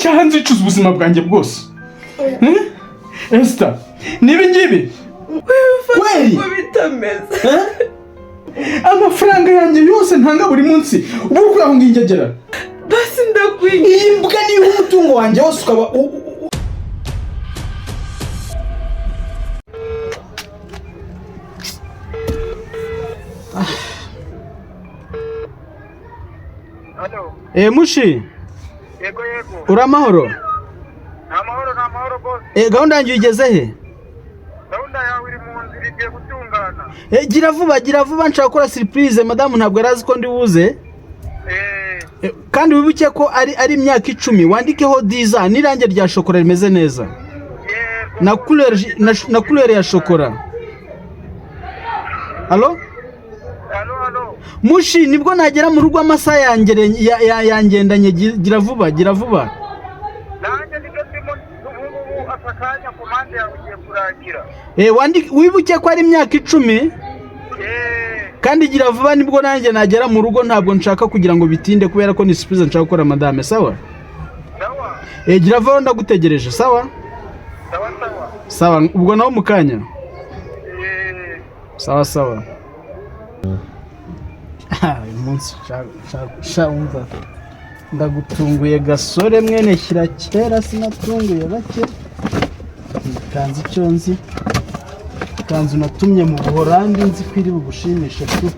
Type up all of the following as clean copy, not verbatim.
icyaha nzicuza ubuzima bwanjye bwose. Eh? Esther, niba ngibi kweli Uko bitameze. Eh? Amafaranga yanjye yose ntanga buri munsi ubu uri kureba ngo ingegera. Basi ndakwinginze. Iyi mbwa niba umutungo wanjye wose ukaba Halo, Mushi. Yego yego. Uri amahoro? Ni amahoro, ni amahoro bose. Gahunda yanjye uyigeze he? Gahunda yawe iri mu nzira, igiye gutungana. Gira vuba, gira vuba, nshaka gukora surprise madamu, ntabwo yari azi ko ndi buze. Kandi wibuke ko ari imyaka 10, wandikeho diza n'irangi rya shokora rimeze neza. Yego. Na couleur, na couleur ya shokora. Allo? Halo, halo. Mushi, nibwo nagera mu rugo, amasaha yangendanye, gira vuba, gira vuba. Nanjye nibyo ndimo ubu ngubu, aka kanya komande yawe igiye kurangira. Wibuke ko ari imyaka 10. Kandi gira vuba, nibwo nanjye nagera mu rugo, ntabwo nshaka kugira ngo bitinde kubera ko ni surprise nshaka gukora madame, sawa? Sawa. Gira vuba, ndagutegereje, sawa? Sawa sawa. Sawa, ubwo naho mu kanya. Sawa sawa. Uyu munsi sha umva ndagutunguye gasore mwene shyira kera sinatunguye bake. Ikanzu icyo nzi, ikanzu natumye mu Buholandi, nzi ko iri bugushimishe tu.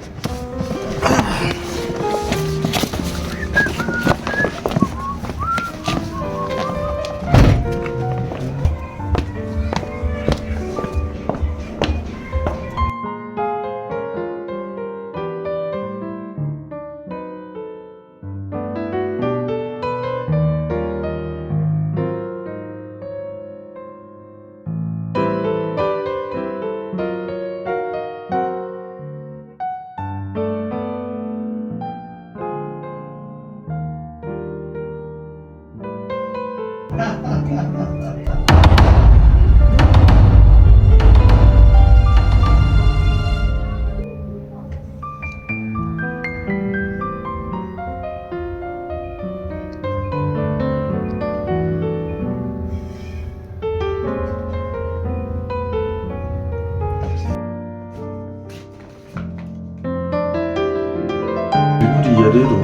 Buriya rero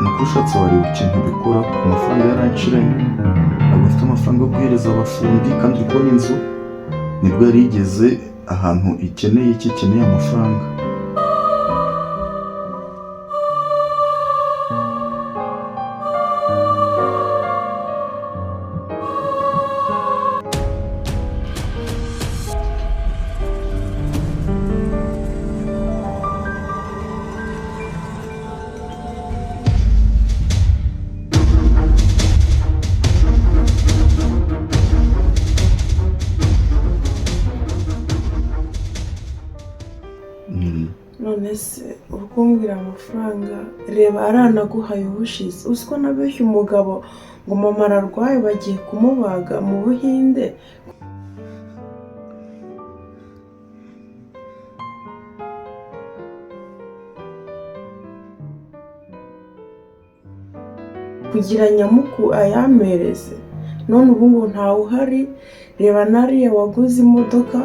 ni uko ushatse wareba ikintu bikora. Amafaranga yaranshiranye, ntabwo mfite amafaranga yo guhereza abafundi, kandi uri kubona inzu nibwo yari igeze ahantu ikeneye iki, ikeneye amafaranga. None se uri kumbwira amafaranga, reba aranaguhaye ubushize, uzi ko nabeshye umugabo ngo mama ararwaye bagiye kumubaga mu Buhinde. Kugira nyamuku ayampereze, none ubu ngo ntawe uhari. Reba nariya waguze imodoka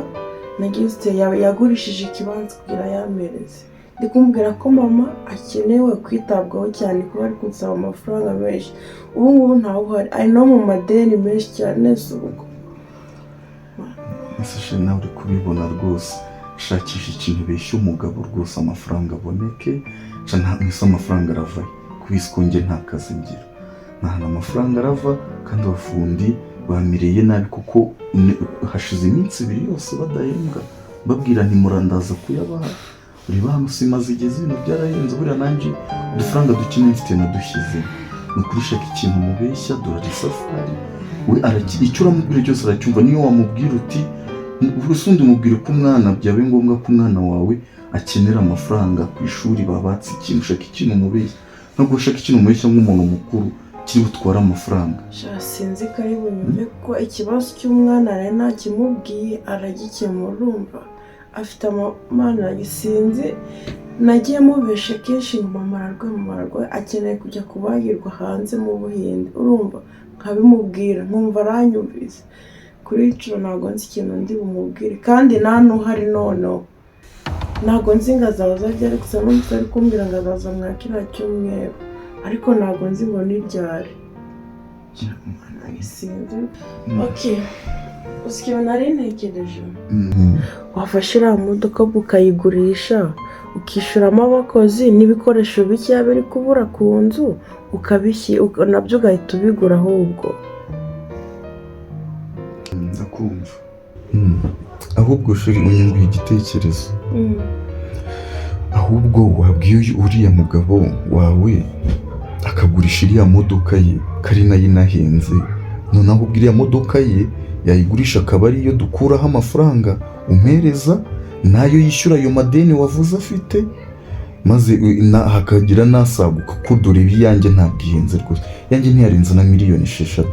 nagize yagurishije ikibanza kugira ayampereze. Ndi kumubwira ko mama akenewe kwitabwaho cyane, kuba ari kunsaba amafaranga menshi. Ubu ngubu ntawe uhari, ari no mu madeni menshi cyane, si ubwo. Ese she, nawe uri kubibona rwose, shakisha ikintu ubeshya umugabo rwose amafaranga aboneke. Sha nta mwese amafaranga arava he? Kubisi ko njye nta kazi ngira, nta hantu amafaranga arava, kandi abafundi bamereye nabi kuko hashize iminsi 2 yose badahembwa, mbabwira nti murandaza kuyabaha. Ureba hano sima zigeze, ibintu byarahenze, buriya nanjye udufaranga dukeneye mfite nadushyize. Ni ukuri shaka ikintu mubeshya, dorari safari we icyo uramubwira cyose aracyumva. Niyo wamubwira uti ubundi umubwire ko umwana byaba ngombwa ko umwana wawe akenera amafaranga ku ishuri babatse ikintu, ushaka ikintu umubeshya, ntabwo ushaka ikintu umubeshya nk'umuntu mukuru kiri butware amafaranga. Sha sinzi ko ari bunyumve, kuko ikibazo cy'umwana nari ntakimubwiye aragikemura, urumva afite amana, sinzi. Nagiye mubeshe kenshi ngo mama ararwaye, mama ararwaye, akeneye kujya kubagirwa hanze mu Buhinde, urumva, nkabimubwira nkumva aranyumvise. Kuri iyi nshuro ntabwo nzi ikintu ndi bumubwire, kandi nta n'uhari noneho. Ntabwo nzi ngo azaza ryari, gusa numvise ari kumbwira ngo azaza mwa kiriya cyumweru, ariko ntabwo nzi ngo ni ryari. Sinzi. Okay, uzi ikintu nari ntekereje? Wafashe iriya modoka ukayigurisha, ukishyuramo abakozi n'ibikoresho bikeya biri kubura ku nzu, nabyo ugahita ubigura ahubwo. Ndakumva. Ahubwo chéri, unyunguye igitekerezo. Ahubwo wabwiye uriya mugabo wawe akagurisha iriya modoka ye, ko ari nayo inahenze? Noneho ahubwo iriya modoka ye yayigurisha, akaba ariyo dukuraho amafaranga umpereza, nayo yishyura ayo madeni wavuze afite, maze hakagira n'asaguka, kuko dore iyanjye ntabwo ihenze rwose. Iyanjye ntiyarenze na miliyoni 6,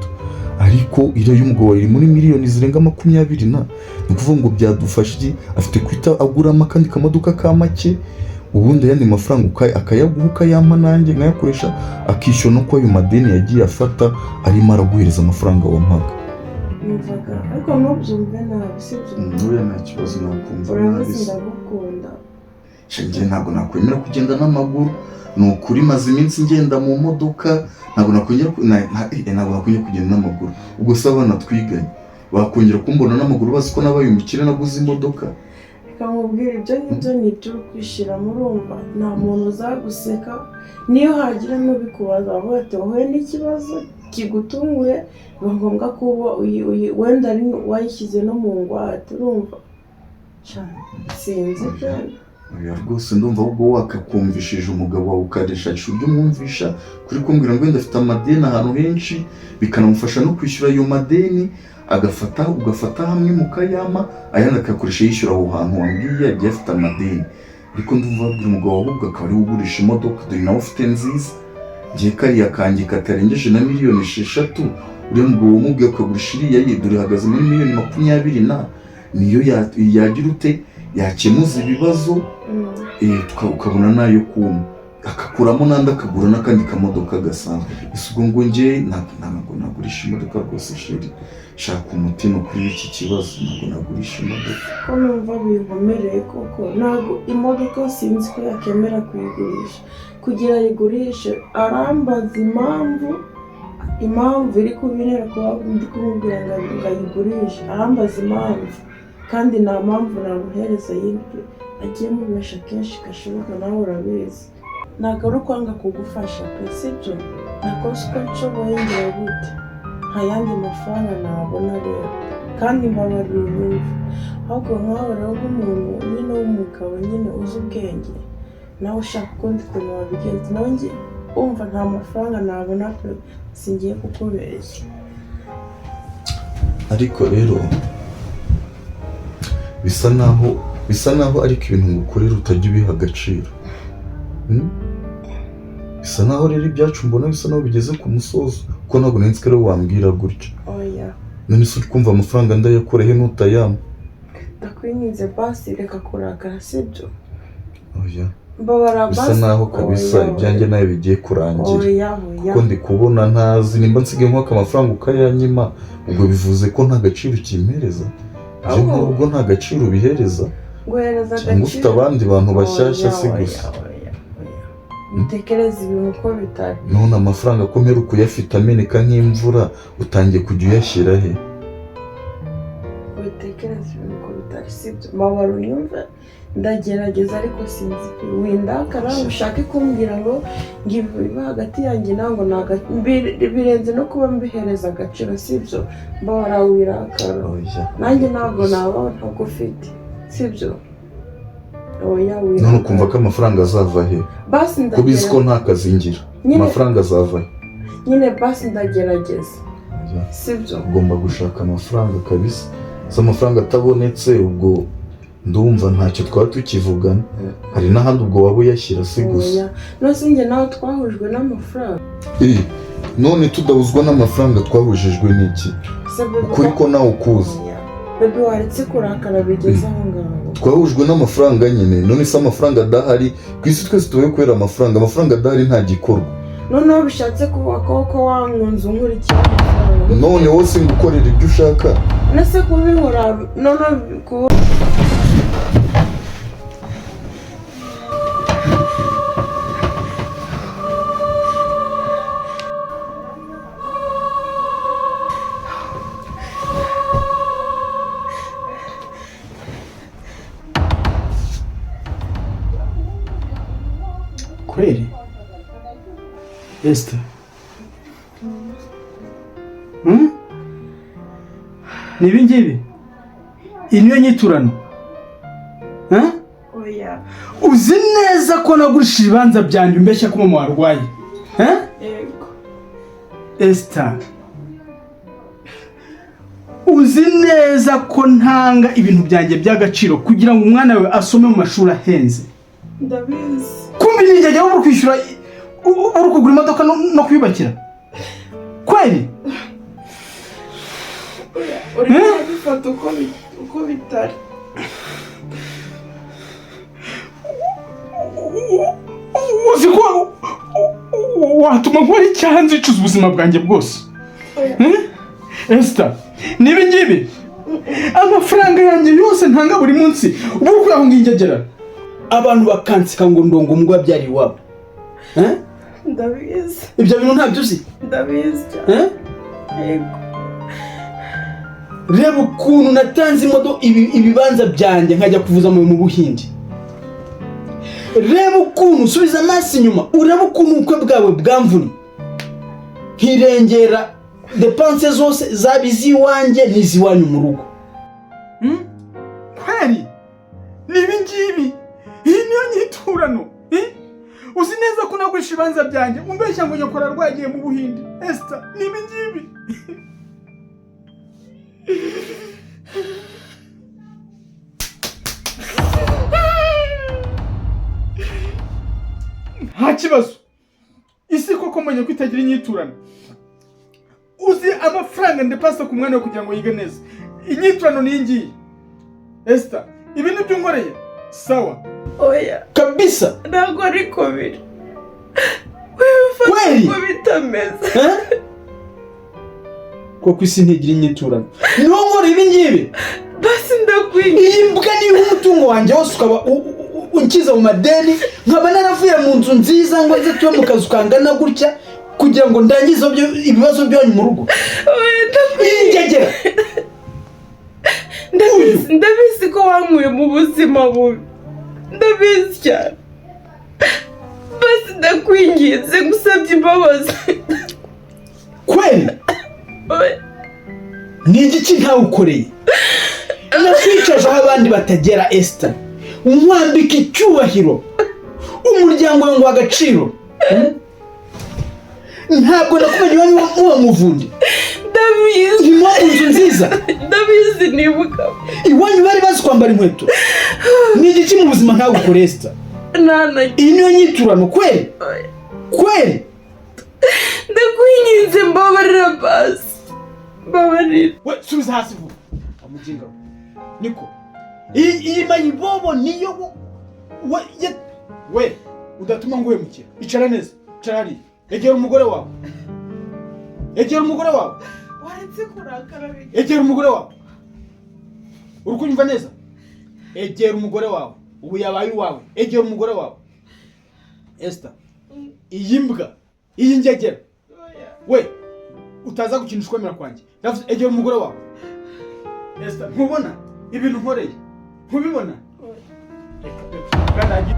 ariko iriya y'umugabo wawe iri muri miliyoni zirenga 20. Na ni ukuvuga ngo byadufasha iki? Afite guhita aguramo akandi kamodoka ka make, ubundi ayandi mafaranga akayaguha, ukayampa, nanjye nkayakoresha, akishyura no kuba ayo madeni yagiye afata arimo araguhereza amafaranga wampaga. Numvaga, ariko ntubyumve nabi, sibyo? Ntuya, nta kibazo, nakumva nabi. Urabizi Se. Ndagukunda. Njye ntabwo nakwemera kugenda n'amaguru, ni ukuri. Maze iminsi ngenda mu modoka, ntabwo nakongera kugenda n'amaguru. Ubwo se abana twiganye bakongera kumbona n'amaguru, bazi ko nabaye umukire, naguze imodoka? Reka nkubwire, ibyo ngibyo ni ibyo uri kwishyiramo, urumva? Nta muntu uzaguseka. Niyo hagira n'ubikubaza, bavuga ati wahuye n'ikibazo kigutunguye, biba ngombwa ko uba wenda ari wayishyize no mu ngwate, urumva? Cyane, sinzi pe. Oya rwose, ndumva ahubwo wakakumvishije umugabo wawe, ukarishakisha uburyo umwumvisha kuri kumbwira ngo wenda afite amadeni ahantu henshi, bikanamufasha no kwishyura ayo madeni, agafata ugafata hamwe mukayama, ayandi akayakoresha yishyura aho hantu wambwiye agiye afite amadeni. Ariko ndumva babwira umugabo wawe, ahubwo akaba ariwe ugurisha imodoka. Dore nawe ufite nziza, ngiye kariya kanjye katarengeje na miliyoni 6. Uriya mugabo wamubwiye akagurisha iriya ye, dore ihagaze muri miliyoni 20, na niyo yagira ute, yakemuza ibibazo. Ukabona nayo kuma, akakuramo n'andi, akagura n'akandi kamodoka gasanzwe. Ese ubwo ngo njye ntabwo nagurisha imodoka rwose. Chéri, shaka umutima kuri iki kibazo, ntabwo nagurisha imodoka. Ko numva binkomereye koko? Ntabwo imodoka, sinzi ko yakemera kuyigurisha. Kugira ayigurishe arambaza impamvu iri kubintera kuba ndi kumubwira ngo ayigurishe. Arambaza impamvu kandi nta mpamvu namuhereza yindi. Agiye mubesha kenshi gashoboka, nawe urabizi. Ntabwo ari ukwanga kugufasha pe, sibyo? Nakoze uko nshoboye, ngira gute, nta yandi mafaranga nabona rero. Kandi mbabarira unyumve. Ahubwo nkawe rero, nk'umuntu nyine w'umugabo nyine uzi ubwenge, nawe ushaka ukundi kuntu wabigenza. Nawe njye umva, nta mafaranga nabona pe, singiye kukubeshya. Ariko rero bisa naho ariko ibintu ngukorera utajya ubiha agaciro. Bisa naho rero ibyacu mbona bisa naho bigeze ku musozo, kuko ntabwo nari nzi ko ariwe wambwira gutyo. Oya. None se uri kumva amafaranga ndayakura he nutayampa? Ndakwinginze basi, reka kurakara, sibyo? Oya. Mbabara Bisa basi. naho kabisa Oya, ibyanjye nawe bigiye kurangira. Oya, oya. Kuko ndi kubona ntazi nimba nsigaye nkwaka amafaranga ukayanyima, ubwo bivuze ko nta gaciro ukimpereza ibyo. Ahubwo- Ubwo nta gaciro ubihereza Guhereza cyangwa ufite abandi bantu bashyashya si Oya, gusa. oya, oya, oya. Utekereze ibintu uko bitari. None amafaranga ko mperuka uyafite ameneka nk'imvura, utangiye kujya uyashyira he? Witekereze ibintu uko bitari, sibyo? Mbabara unyumve, ndagerageza ariko sinzi pe. Windakara ushake kumbwira ngo ibi biba hagati yanjye nawe ngo birenze no kuba mbihereza agaciro, sibyo? Mbabara wirakara. Oya. Nanjye ntabwo naba ntagufite, sibyo? Oya. None ukumva ko amafaranga azava he? Basi Ko ubizi ko ndagerageza. nta kazi ngira, Nyine amafaranga azava he? Nyine basi ndagerageza. Oya. Sibyo? Ugomba gushaka amafaranga kabisa. Se amafaranga atabonetse, ubwo ndumva ntacyo twaba tukivugana. Hari n'ahandi ubwo waba uyashyira, si gusa. Oya, none njye nawe twahujwe n'amafaranga? Eh, none tudahuzwa n'amafaranga twahujijwe n'iki? Se baby? Ukuri ko nawe ukuzi. Oya. Baby, waretse kurakara bigeze aho ngaho? Twahujwe n'amafaranga nyine. None se amafaranga adahari, ku isi twese tubaye kubera amafaranga. Amafaranga adahari nta gikorwa. Noneho bishatse kuvuga ko wankunze unkurikiye amafaranga? None wowe singukorera ibyo ushaka? Nese kubinkora noneho kuba Kweli Esther? Hmm? Ni ibi ngibi, iyi niyo nyiturano? Huh? Oya. Uzi neza ko nagurishije ibibanza byanjye umbeshya ko mama warwaye? Huh? Yego. Esther, uzi neza ko ntanga ibintu byanjye by'agaciro kugira ngo umwana wawe asome mu mashuri ahenze? Ndabizi. Kumbi nijya uri kwishyura, uri kugura imodoka no kuyubakira kweli? Oya, uri kubifata uko bitari. Uzi ko watuma nkora icyaha nzicuza ubuzima bwanjye bwose? Oya. Esther, niba ngibi amafaranga yanjye yose ntanga buri munsi ubu uri kuyaho ngingegera, abantu bakanseka ngo ndongo umugore wabyara iwabo. Eh? Ndabizi. Ibyo bintu ntabyo uzi? Ndabizi cyane. Eh? Yego. Reba ukuntu natanze imodoka, ibibanza byanjye, nkajya kuvuza mu Buhindi. Reba ukuntu usubiza amaso inyuma, urebe ukuntu ubukwe bwawe bwamvunye, nkirengera dépenses zose, zaba iz'iwanjye n'iz'iwanyu mu rugo. Kweri ni ibi ngibi, iyi niyo nyiturano? Uzi neza ko nagurisha ibibanza byanjye umbeshya ngo nyokora rwagiye mu Buhindi. Esther, ni ibi ngibi? Nta kibazo, isi koko mbonye ko itagira inyiturano. Uzi amafaranga ndepasa ku mwana we kugira ngo yige neza? Inyiturano ni iyi ngiyi. Esther, ibi ni byo unkoreye? Sawa. Oya. Kabisa. Ntabwo ariko biri. Wibifata Kweli? uko bitameze. Eh? Koko isi ntigira inyiturano, niwo nkora ibi ngibi? Basi ndakwinginze. Iyi mbwa niyo umutungo wanjye wose, ukaba unkiza mu madeni, nkaba naravuye mu nzu nziza ngo nze tube mu kazu kangana gutya kugira ngo ndangize ibibazo byanyu mu rugo. Oya, ndakwinginze. Iyi ngegera. Ndabizi, ndabizi ko wankuye mu buzima bubi, ndabizi cyane. Basi ndakwinginze, ngusabye imbabazi. Kweli? Oya. Ni igiki ntawukoreye? Nakwicaje aho abandi batagera, Esther, nkwambika icyubahiro, umuryango wawe ngo agaciro. Ntabwo nakumenye iwanyu muba muvundi. Ndabizi. Nyuma inzu nziza. Ndabizi, nibuka. Iwanyu bari bazi kwambara inkweto. Ni igiki mu buzima ntawukoreye, Esther? Nta na Iyi niyo nyiturano kweli? Oya. Kweli? Ndakwinginze, mbabarira, basi mbabarira. We, subiza hasi vuba amuginga we. Niko iyi mayibobo niyo we udatuma nguhemukira. Icara neza, icara hariya, egera umugore wawe, egera umugore wawe. Waretse kurakara? Egera umugore wawe, uri kunyumva neza? Egera umugore wawe, ubu yabaye uwawe. Egera umugore wawe. Esther, iyi mbwa, iyi ngegera we, utaza gukinisha ukwemera kwanjye. Ndavuze egera umugore wawe. Esther, ntubona ibintu nkoreye? Ntubibona? Reka, reka,